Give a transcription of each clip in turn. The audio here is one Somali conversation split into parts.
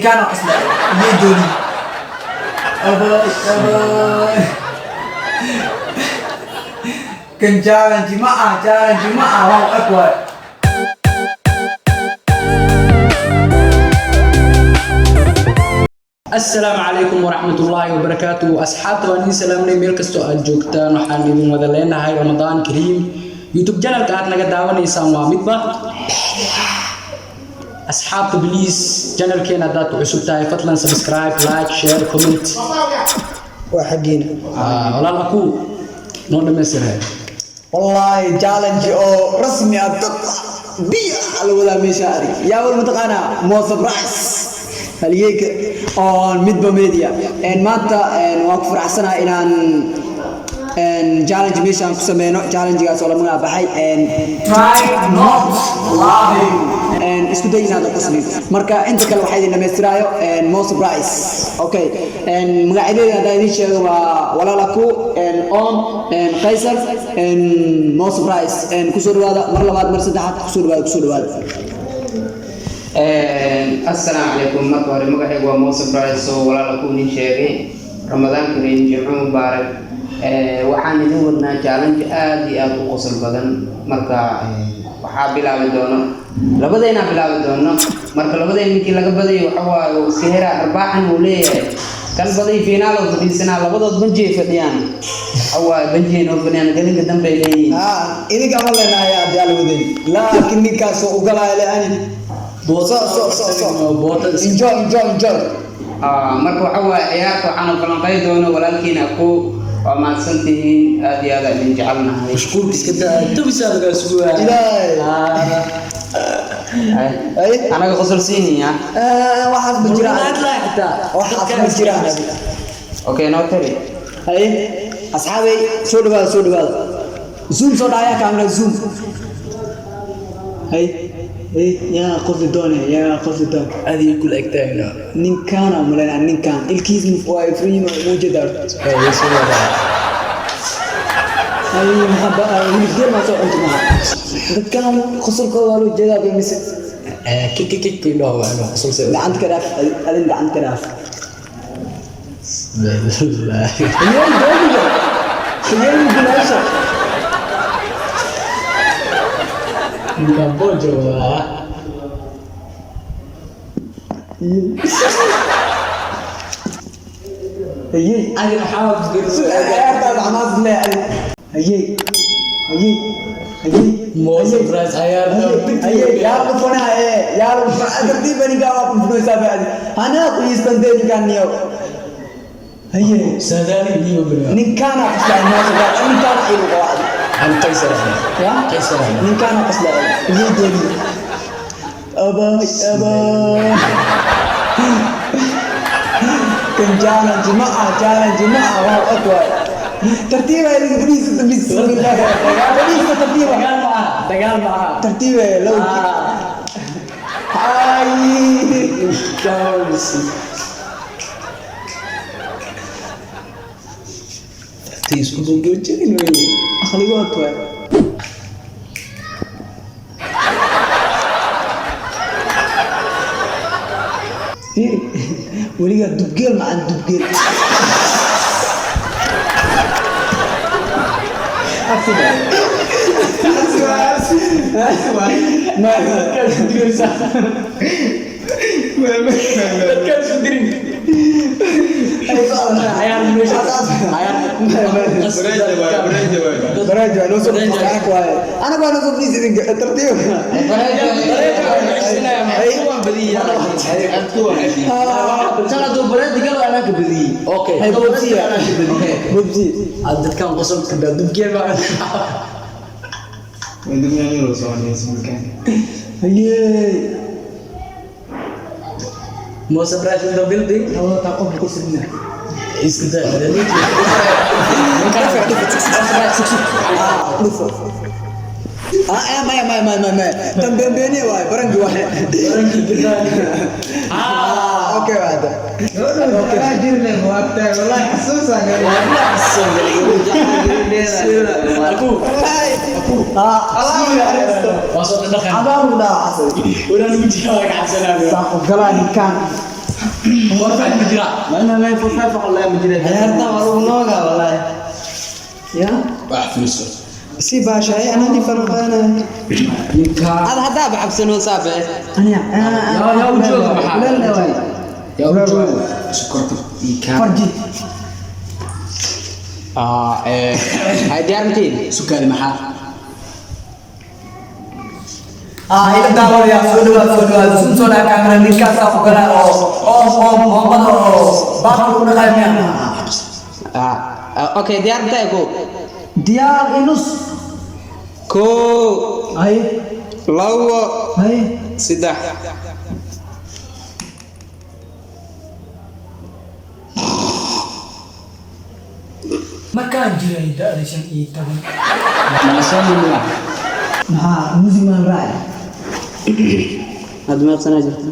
Ninkaan oo qosla iyo dooni. Abay, abay. Kan challenge ma ah, challenge ma ah, waa eg waay. Asalaamu calaykum waraxmatullaahi wabarakaatu. Asxaabta, waan idin salaamnay meel kastoo aad joogtaan. Waxaan idin wada leenahay Ramadaan Kariim. YouTube channelka aad naga daawanaysaan waa midba. Asxaabta, please, channelkeena haddaad ku cusub tahay, fadlan subscribe, like, share, comment. Waa xaggiina. Ah, walaal aku noo dhamaystira. Wallaahi challenge oo rasmi ah, dad biyo la wadaa meesha. Adig yaa wal mataqaanaa Mo Surprise, halyeeyka on Midba Media. Maanta waan ku faraxsanahay inaan challenge meeshaan ku sameyno, challengegaas oo la magac baxay "Try Not Laughing", isku day inaad qoslin. Marka inta kale waxaa idin dhamaystiraayo Mo Surprise. Okay, magacyadeeda haddaan idin sheego waa walaalaku on Qaysar, Mo Surprise. Kusoo dhawaada mar labaad, mar saddexaad, kusoo dhawaada, kusoo dhawaada. Assalaamu calaykum. Marka hore magacaygu waa Muuse Price oo walaala ku idin sheegay. Ramadaan kariim, jimco mubaarak. Waxaan idin wadnaa challenge aad iyo aad u qosol badan. Marka waxaa bilaabi doono labadeynaa bilaabi doono. Marka labadeen ninkii laga badayo waxa waaye uu iska heraa, arbaaxan uu leeyahay. Kan baday finaal oo fadhiisanaa, labadood banjiyay fadhiyaan. Waxa waaye banjiyay noo fadhiyaan, gelinka dambe ay leeyihiin. Idinka ma leenahay haddii ala waday, laakiin ninkaasoo ugalaya le ani so so so so. Enjoy, enjoy, enjoy. Marka waxa waaye ciyaarta waxaana falanqey doono walaalkiina aku. Waa mahadsantihiin, aad iyo aad aan idin jecelnahay. Mashquulka iska daa, tabisaa lagaa sugaa. Ilaahay. Ay. Anaga qosol siinaya. Waxaas ma jiraan, waxaas ma jiraan. Okay, noo tari. Haye asxaabey, soo dhawaada, soo dhawaada. Zoom soo dhacaya, camera zoom. Hay hay, yaa qosli doone, yaa qosli doone? Adiga kula egtaagna. Ninkaana umaleynaa, ninkaan ilkiis waa ifriin muujeeda. Hay, maxaa hilibgeel maa soo cunta? Maha, dadkaan qosolkooda waa loo jeedaa bay mise? Kik kik kik indhaho waa inuu qosolse. Gacanta ka dhaaf, adin gacanta ka dhaaf. Hayey dooniga, hayey bilaasha. Ninkaan bojo waa. Hayey. Adi maxaa? Ciyaartaada xamaas leeyahay. Hayey, hayey, hayey. Mo Surprise ciyaarta. Hayey, yaa dhufanaa ee yaa dhufanaa? Tartiib, ninkaan waa dhufanaysaa bacdi hanaa quyiistantee ninkaan niyo. Hayey. Saadaani iyo bani. Ninkaana qoslaa, Mo Surprise, ninkaana ilu qawaacdi. An Qaysar. Ya. Qaysar. Ninkaana qoslaa. Hayey dooni. Abay, abay. Kan challenge ma ah, challenge ma ah, waa og waay. Tartiiba idinka fadhiisata, bismillah, fadhiista, tartiiba. Dagaal ma aha, dagaal ma aha. Tartiiba low. Ay. Tii isku gogoojin wey. Akhligood waay. Fiiri, weligaa dubgeel macaan, dubgeel. Absi waay. Absi waay. Dadkaa isku diraysaa, dadkaa isku dirin. Ciyaar meesha ciyaar. Bareejo waa noo soo fadhiistay, anaga waaye, anaga waa noo soo fadhiistay. Idinka tartiib. Tan hadduu bareedi galo anaa ka badiyey. Okay. Hay, bobsiya, bobsi. Aad dadkan qosolka daa, dubkeen baa. Hayey. Mo Surprise in the building. Labada qof ku sidna. Isku day. Dhufo. Ah, eh, maya, maya, maya, maya, maya, tan beenbeeniye waaye, baranki waaye. Ah, okay, waa hadda. Aku Ah, waa soo dhaqan. Cadaan u dhaca xasay. Walaan ujiga waa kacabsanaayo. Saan u galaa ninkaan. 4-5 ma jiraa? Ma 4-5 wallahi ma jiraa. Ciyaartan waa lagu noogaa wallaahi. Ya. Wax fiirso. Si baashaay anaa dhib fara badanaya. Ninka Ad haddaaba cabsanoo saafe. Aniga. Yaa u jooga maxaa? Kuleel waay. Yaa u jooga. Sokorta. Ninka. Farji. Hay, diyaar matiin? Sukaadi maxaa? Ila daawanaya, soo dhawaad, soo dhawaad, sun soo dhaca kaamera ninkaasaa ku gala oo oo oomada oo baaqka ku dhaqaaya miya? Okay, diyaar mataa ko? Diyaar inus. Kow, hay, labo, hay, saddex. Markaan jiray da'da 15. Malasoo. Maxaa music maan raaci? Hadda meeq sanaa jirta?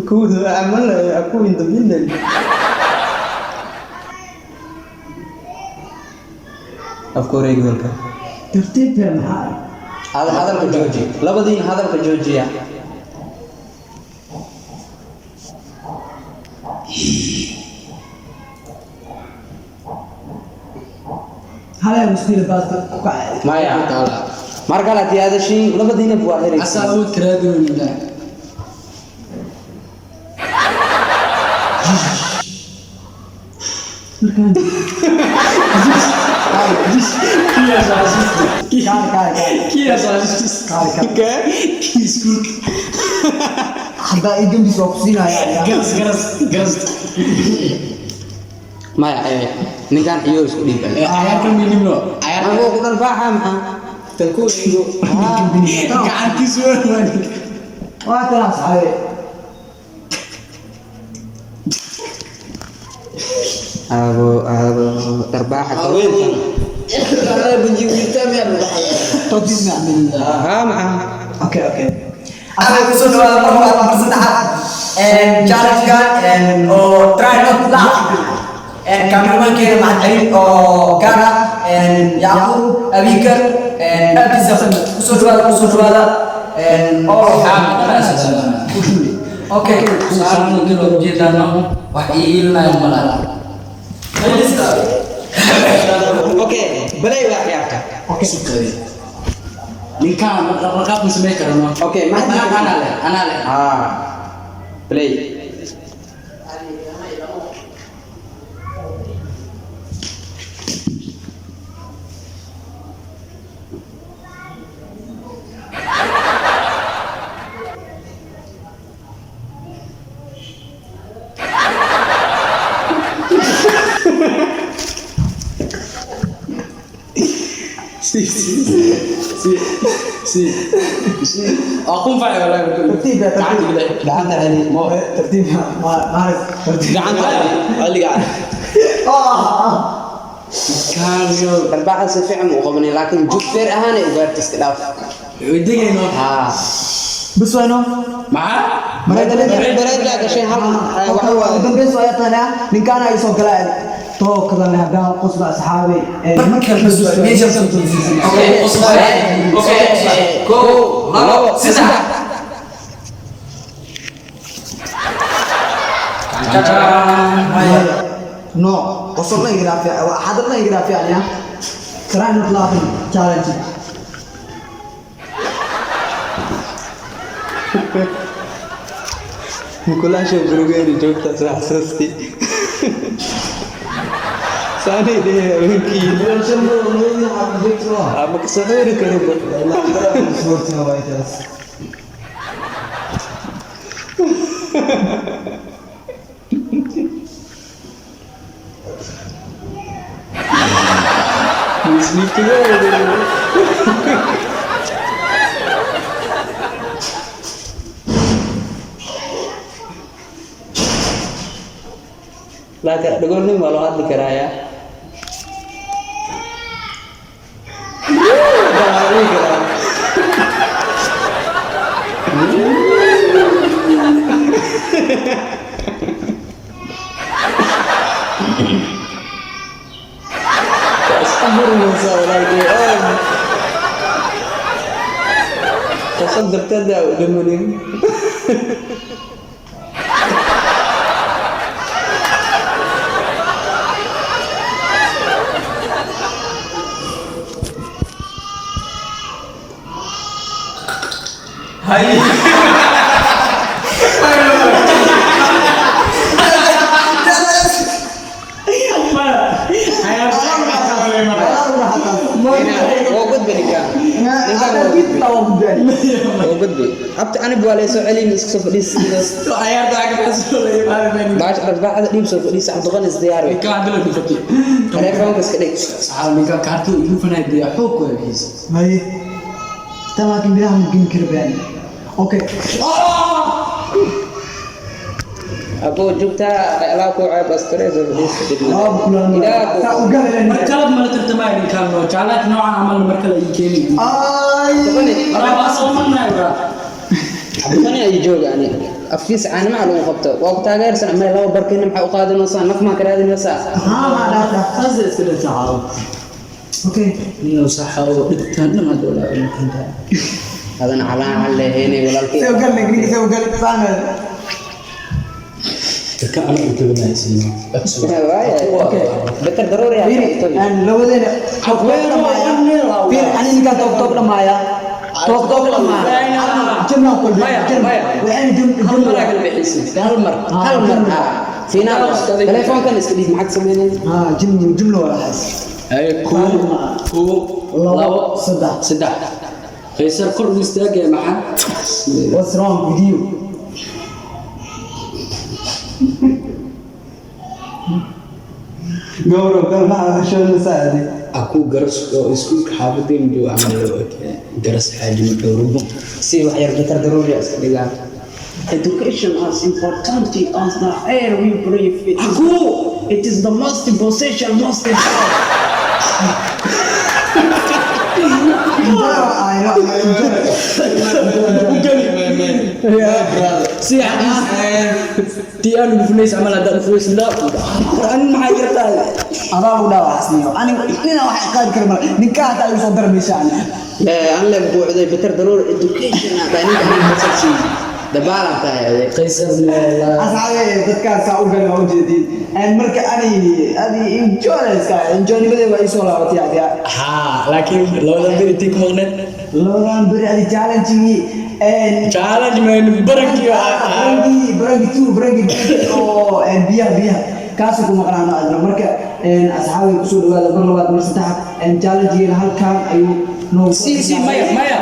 Kowda camal aku in the middle. Afka wareegi dalka. Tartiib bee maxaa? Hadalka jooji, labadiin hadalka joojiya. Halay muskiila baasta ku kacay. Maya, mar kale haddii hadashiin labadiina waa xiraysa. Asaa u tiraadooyinka. Markaan Kiyaa soo xasuusta? Kaale, kaale, kaale. Kiyaa soo xasuusta? Kaale, kaale. Kii iskuulka. Haddaa ii gambis waa ku siinaya. Garas, garas, garas. Maya, ninkan iyo isku dhiib. Cayaarka minimno. Cayaarka. Anigoo ku dharbaaxa maxaa talkoodigo. Gacantiisu waa. Waa kana saxaabe. Abo abo dharbaaxa kaweyntan. Haa, maxaa? Okay. Asxaabta, kusoo dhawaada mar labaad, mar saddexaad challenge-kan oo try not to laugh. Cameraman-keena mahadcelin oo gaar ah Yacquub Abikar Abdi. Kusoo dhawaada, kusoo dhawaada all. Okay. Wax ii iilinayo malaha. Okay, balay waa ciyaarta. Ninkaan dhaqdhaqaaq ma samayn karano. Okay, ma Anaa leh, anaa leh. Haa, play. Si si si si si aqun faci wallahi. Tartiib ya, gacanta tartiib. gida. Gacanta celi. Tartiib maaris, tartiib. Gacanta celi, celi gacanta. Kaaliyo. Dharbaaxa si fiican u qabanay, laakiin jug feer ahaanay u gaarta, iska dhaaf. Degayno. Haa. Bas wayno. Maxaa? Bareed laa gashay hal waxa ugu waaye. Dambeys waa tana ninkaan ay soo galaa tookadan leh haddaan qosla asxaabay. Okay, okay, kow, labo, saddex. No, qosolna igra fiican, hadalna igra fiican ya. Try not laughing challenge. Mukulaasha gurigeena joogta soo xasuusti. Saanay dhihi habeenkii. Ama kasoo xiri karinba. Laakiin dhagoolnin waa loo hadli karaaya. Waa la dhihi karaa. Isqaburinaysaa walaalkay. Qosol darteeda u dhimanin. Waa gudbi ninkaan. Ninkaan waa gudbi. Waa gudbi. Abti anib waa laysoo celin iska soo fadhiis. Baasha dharbaaxada dhiib soo fadhiis Cabdiqani is diyaar wey. Taleefoonka iska dhig. Haye. Tan laakiin biyaha ma geli kara baan. Okay. Aboo joogtaa alaa ku ceeb astare soo fadhiis. Laba kulan. Ilaa ku Saa u galayna. Mar kalad mala tartamaayo ninkaan oo challenge noocan camal mar kale ii keeni. Ay. Waa soo marnay bra. Cabdiqani ay jooga ani. Afkiisa caanimaha lagu qabto. Waa ku taageersan ama laba barkiina maxaa u qaadanaysaa naf maa ka raadinaysaa. Ha ha dhaaf dhaaf. Saas iska dhigtaa. Okay. Ninuu saxa oo dhigtaan dhan hadda walaa inta. Hadan calaan leheynay walaalkii. Soo gal ninka soo gal saan. Dadka ana u tabanaysiino. Waaye. Beter daruuri ah. Fiiri, aan labadeena top top dhamaaya. Fiiri, ani ninkaan top top dhamaaya. Top top dhamaaya. Jimna ku Maya, maya. Waxaan jim Hal mar aa kala bixiysid. Hal mar. Hal mar. Finaal. Telefoonkan iska dhiib maxaad sameynay? Ha, jim jimna wala xas. Ay kow, kow, labo, saddex. Saddex. Qaysar kor u istaagaya maxaa? What's wrong with you? Gowrac kan maxaa xishoonaysaa adi? Aku garas oo iskuulka xaafadeen jooga camal loo ekay. Garas xaaji muxuu rubo. Si wax yar beter daruuri ah iska dhigaa. Education as important as the air we breathe. It is the most possession, most important. Si tii aan dhufunays camal haddaan dhufunays la an maxay kartaa? Adaa lagu dhaawacasniyo. Aniga nina wax qaadi kara male. Ninka hataa igu soo dara meesha ani. Aan le buuxday beter daruuri education ah baa ninka aan basal dabaalan tahay adeeg. Qaysar la Asxaabe dadkaas saa u galay waa ujeedin. En marka ani adi enjoy iska enjoynimadii waa ii soo laabatay adi. Haa, laakiin labadan beri tii ku maqneed. Labadan beri adi challenge-gii en Challenge man baranki barangi barangi two barangi oo en biyaha biyaha kaasoo ku maqnaano adna marka en asxaabe kusoo dhawaada mar labaad mar saddexaad en challenge-giina halkaan ayuu noogu Si si maya maya.